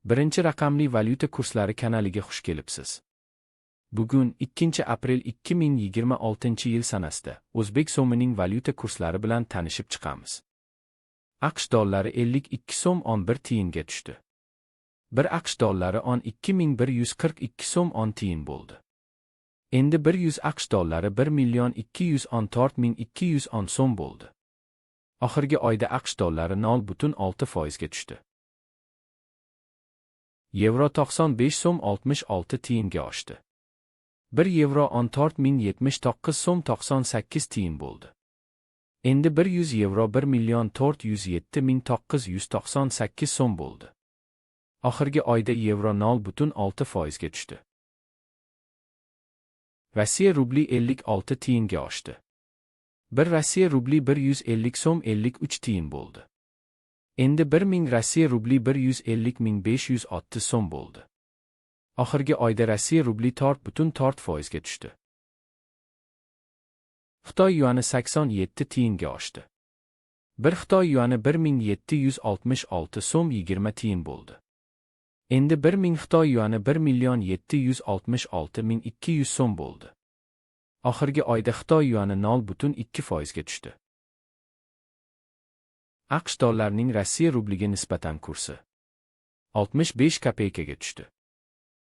Birinchi raqamli valyuta kurslari kanaliga xush kelibsiz. Bugun 2-aprel 2026-yil sanasida o'zbek so'mining valyuta kurslari bilan tanishib chiqamiz. AQSh dollari 52 so'm 11 tiyinga tushdi. 1 AQSh dollari 12,142 so'm 10 tiyin bo'ldi. Endi 100 AQSh dollari 1 million 214 ming 210 so'm bo'ldi. Oxirgi oyda AQSh dollari 0,6% ga tushdi. Yevro 95 so'm 66 tiyinga oshdi. 1 yevro 14,079 so'm 98 tiyin bo'ldi. Endi 100 yevro 1 million 407 ming 998 so'm bo'ldi. Oxirgi oyda yevro 0,6% ga tushdi. Rossiya rubli 56 tiyinga oshdi. 1 Rossiya rubli 150 so'm 53 tiyin bo'ldi. Endi 1000 Rossiya rubli 150,560 so'm bo'ldi. Oxirgi oyda Rossiya rubli 4,4% ga tushdi. Xitoy yuani 87 tiyinga oshdi. 1 Xitoy yuani 1766 so'm 20 tiyin bo'ldi. Endi 1000 Xitoy yuani 1 million 766 ming 200 so'm bo'ldi. Oxirgi oyda Xitoy yuani 0,2% ga tushdi. AQSh dollarining Rossiya rubliga nisbatan kursi 65 kopeykaga tushdi.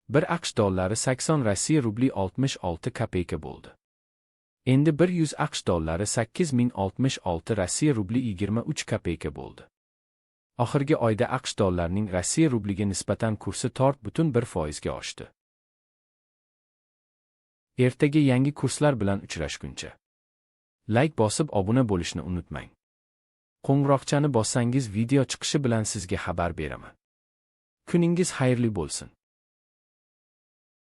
1 AQSh dollari 80 Rossiya rubli 66 kopeyka bo'ldi. Endi 100 AQSh dollari 8066 Rossiya rubli 23 kopeyka bo'ldi. Oxirgi oyda AQSh dollarining Rossiya rubliga nisbatan kursi 4,1% ga oshdi. Ertaga yangi kurslar bilan uchrashguncha layk bosib obuna bo'lishni unutmang. Qo'ng'iroqchani bossangiz video chiqishi bilan sizga xabar beraman. Kuningiz xayrli bo'lsin.